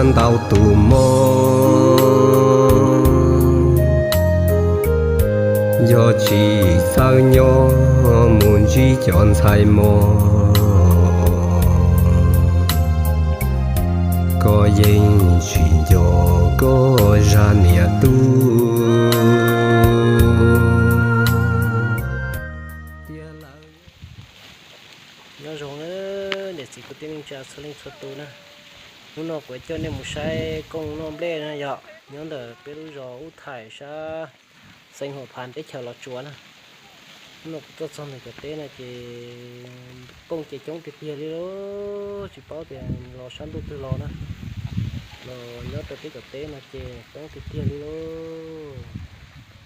ntau tus mob, yog tsis txawj nyob mus ntsib cov ntxhais mos, koj yeej tsis nco koj zaj niam tub. Nyob zoo na, niam txiv kwv tij neej tsa txhua leej txhua tus na. Hnub no kuv coj nej mus saib kooj noj nplej na yom, nyob ntawm peb lub zos Ub Thaim sab xeev Huam Phas teb chaws Los Tsuas na. Hnub no kuv tuaj txog ntawm cov teb no ces kooj ces coob tiag tiag li lauj, tsis paub tias los sab ntuj twg los na. Los nyob rau peb cov teb no ces coob tiag tiag li lauj.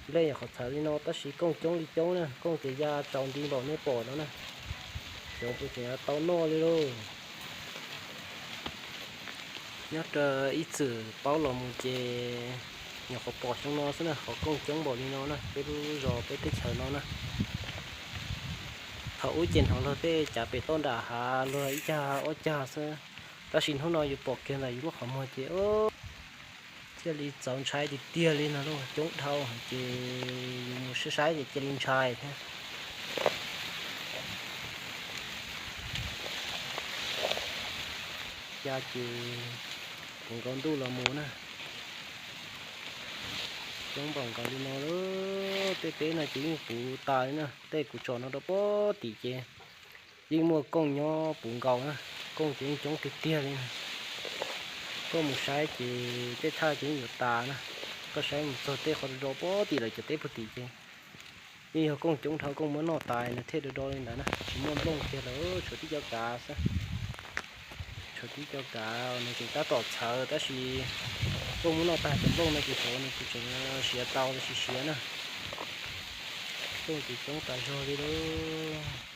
Nplej nyuam qhuav txhawv li no tab sis kooj coob li coob na, kooj ces ya tsaus nti npaum nej pom no na. Coob puas tseem tau noj li lauj. Nyob rau ib txwm paub los mus ces nyuam qhuav pom xyoo no xwb na, qhov kooj coob npaum li no na, peb lub zos peb teb chaws no na. Thaum ub ces hnov luag tej cav pem toj nram hav luag ib cag ob cag xwb, tab sis hnub no yus pom kiag ntawm yus lub qhov muag ces thiaj li txaus ntshai tiag tiag li no lauj, coob dhau ces yus mus saib saib ces cia li ntshai thiab. Ya ces puv nkaus ntuj los mus na. Coob npaum nkaus li no lauj, tej teb no ces yeej puv tas li na, tej kuv tsom no rau pob tim ces yeej muaj kooj nyob puv nkaus na, kooj ces yeej coob tiag tiag li na. Koj mus saib ces tej thaj ces yeej yuav tas na, koj saib mus txog tej qhov rau pob tim lawm cov teb puag tim ces yeej yog kooj coob dhau, kooj muab noj tas nws thiaj do do li ntawd na, tsis muaj nplooj kiag lawm, tshuav tib co kav xwb. Tshuav tib co kav nws tseem tab tom txhawv tab sis kooj muab noj tag cov nplooj no ces xyov nws puas tseem siav tau los tsis siav na. Kooj ces coob tas zog li lauj.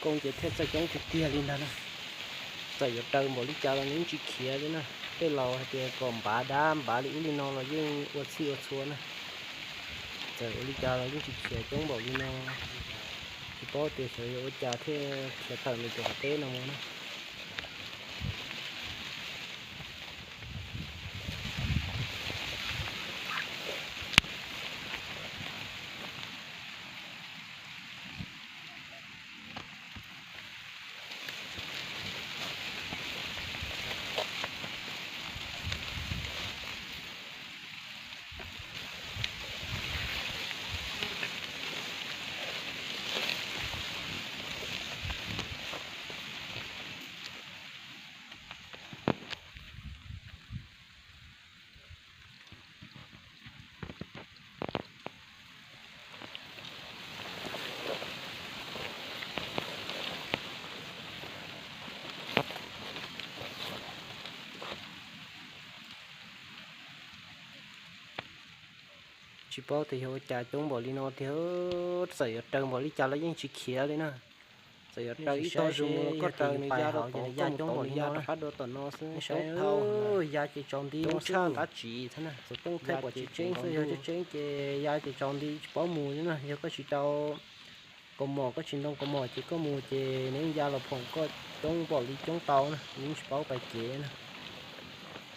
Kooj ces thiaj txawj coob tiag tiag li ntag na. Txawm yuav raws npaum li cas los nws yeej tsis khiav li na. Tej laus hais tias kom npav dab npav li ub li no los yeej ua txhij ua txhua na. Txawm ua li cas los yeej tsis khiav coob npaum li no. Tsis paub tias xyov yuav ua cas thiaj khiav tawm ntawm cov teb no mus na. Tsis paub tias yog ua cas coob npaum li no tiag, txawm yuav raws npaum li cas los yeej tsis khiav li na. Txawm yuav raws ib tog zoo los koj raws nws ya rau tom, ya coob npaum li no rov qab dua tom no xwb, coob dhau. Ya ces tsaus nti, tshaj qab tsis thiab na, txawm poob thaij pom tseeb tseeb xwb, yog tseeb tseeb ces ya ces tsaus nti tsis paub mus li na. Yog koj tsis rau kaus mom, koj tsis ntoo kaus mom ces koj mus ces nws yeej ya los phoom koj coob npaum li coob tau na, nws yeej tsis paub pais kev na.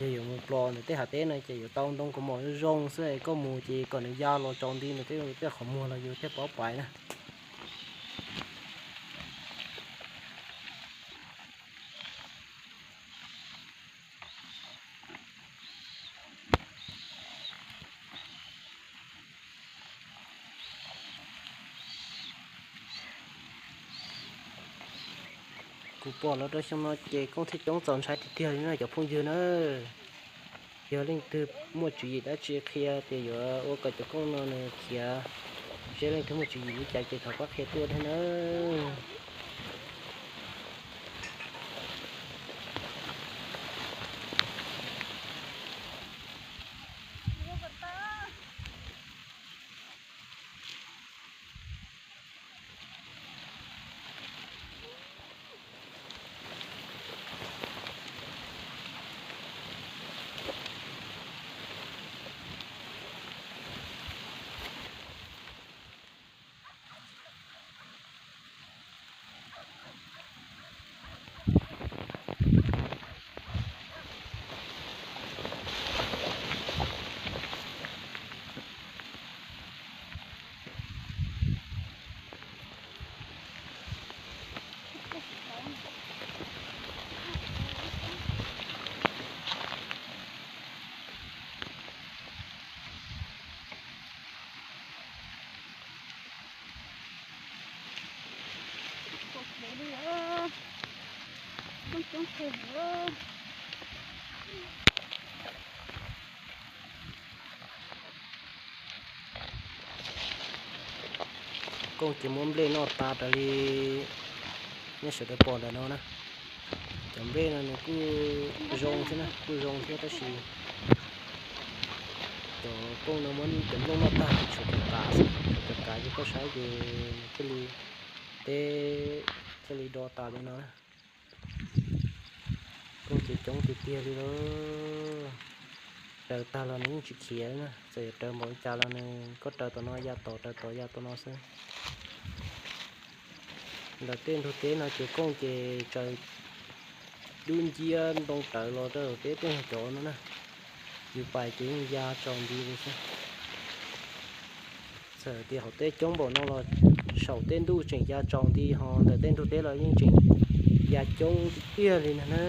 Yog yuav mus plos ntawm tej hav teb no ces yuav tau ntoo kaus mom zoo zoo xwb, koj mus ces kom nws ya los tsaus nti ntawm tej qhov muag los yus thiaj paub pais na. Kuv pom los rau xyoo no ces koob thiab coob txaus ntshai tiag tiag li no cov phooj ywg na. Yog leej twg muaj tswv yim dab tsi qhia tias yuav ua kom cov koob no nws khiav, seb leej twg muaj tswv yim li cas ces thov pab qhia tuaj thiab na. Koob ces muab nplej noj tas raws li nej sawv daws pom ntawm no na. Cov nplej no nws kuj zoo thiab na, kuj zoo thiab tab sis cov koob no muab cov nplooj noj tag tshuav cov kav xwb, tshuav cov kav ces koj saib ces nws thiaj li, teb thiaj li do tas li no na. Koob ces coob tiag tiag li lawm. Raws tag los nws yeej tsis khiav na, txawm yuav raws npaum li cas los nws, koj raws tom no ya tom, raws tom ya tom no xwb. Ntawm tej ntug teb no ces koob ces tsaws dub nciab ntoo rawv los rau peb tej cov no na. Yus pais ces yeej ya tsaus nti li xwb. Txawm tias hauv teb coob npaum no los saum tej ntuj tseem ya tsaus nti, ho ntawm tej ntug teb los yeej tseem ya coob tiag tiag li ntag na.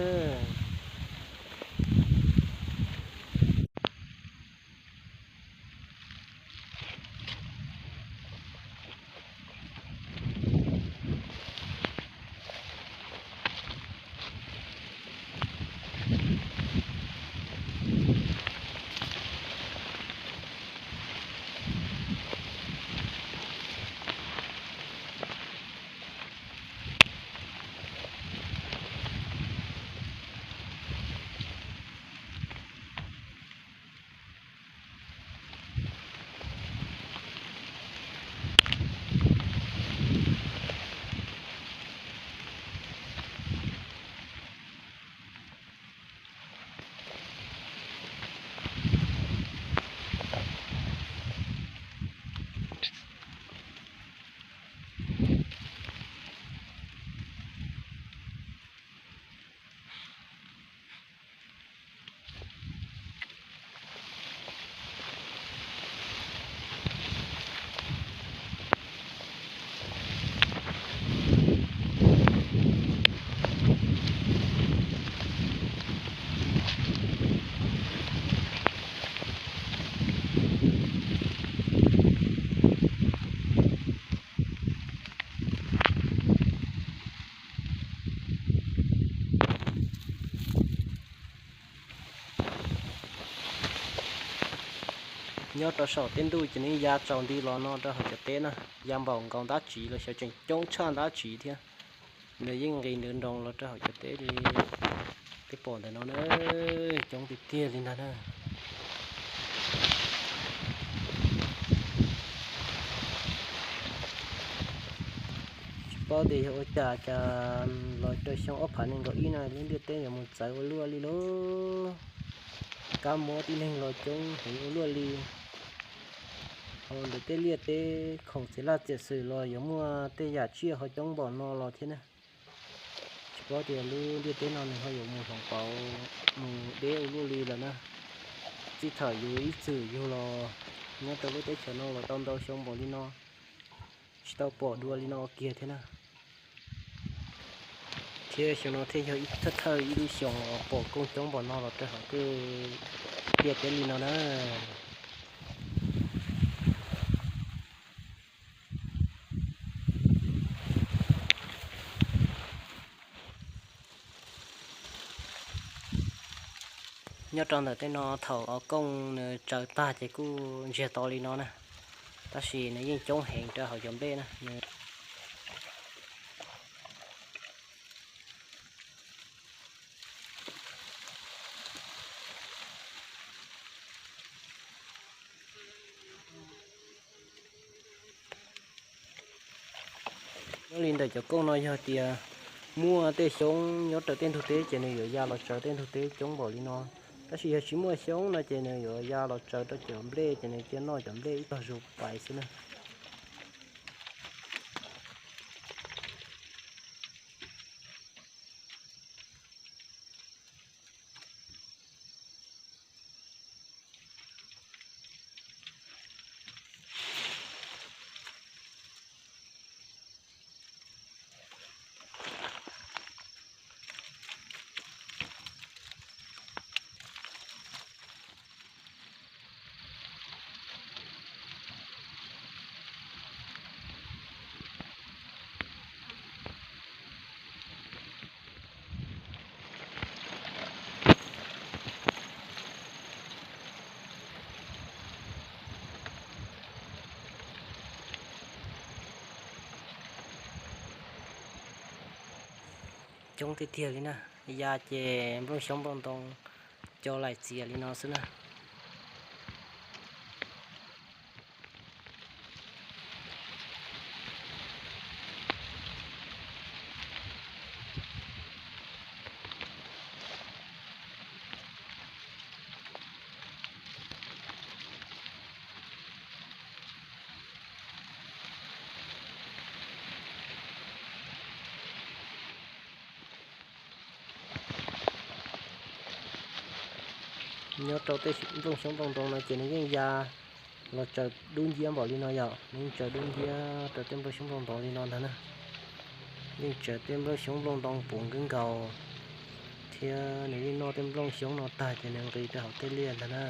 Nyob rau saum tej ntuj ces nws ya tsaus nti los no rau hauv cov teb na, ya npaum nkaus ntab tsiv los xyov tseem coob tshaj ntab tsiv thiab. Nws yeej nqis nrov nroos los rau hauv cov teb li peb pom ntawm no na, coob tiag tiag li ntag na. Tsis paub tias yog ua cas cas los rau xyoo ob phav nees nkaum ib no lub ntiaj teb yuav mus txawv ua luaj li lauj. Kab mob tib neeg los coob heev ua luaj li. Ho ntawm tej liaj teb khoom txiv laj txiav xwm los yuav muaj tej yam tsiaj ho coob npaum no los thiab na. Tsis paub tias lub ntiaj teb no nws ho yuav mus hloov pauv mus deb ua luaj li lawm na. Txij thaum yus ib txwm yug los nyob rau lub teb chaws no los tau ntau xyoo npaum li no, tsis tau pom dua li no kiag thiab na. Thiab xyoo no thiaj yog ib thawj thawj ib lub xyoos pom koob coob npaum no los rau hauv tej liaj teb li no na. Nyob rau ntawm tej no thaum os kooj nws tsaws tag ces kuj ntsiag to li no na, tab sis nws yeej coob heev rau hauv cov nplej na. Nyob li ntawm cov kooj no yog tias muaj tej xyoob nyob rau tej ntug teb ces nws yuav ya los tsaws tej ntug teb coob npaum li no. Tab sis yog tsis muaj xyoob no ces nws yuav ya los tsaws rau cov nplej ces nws cia noj cov nplej ib tog zus pais xwb na. Coob tiag tiag li na, ya ces nplooj xyoob nplooj ntoo co laim txias li no xwb na. Nyob rau tej nplooj xyoob nplooj ntoo no ces nws yeej ya los tsaws dub nciab npaum li no yom, nws yeej tsaws dub nciab rau tej nplooj xyoob nplooj ntoo li no ntag na. Yeej tsaws tej nplooj xyoob nplooj ntoo puv nkaus nkaus, thiab nws yeej noj tej nplooj xyoob no tag ces nws nqis rau hauv tej liaj ntag na.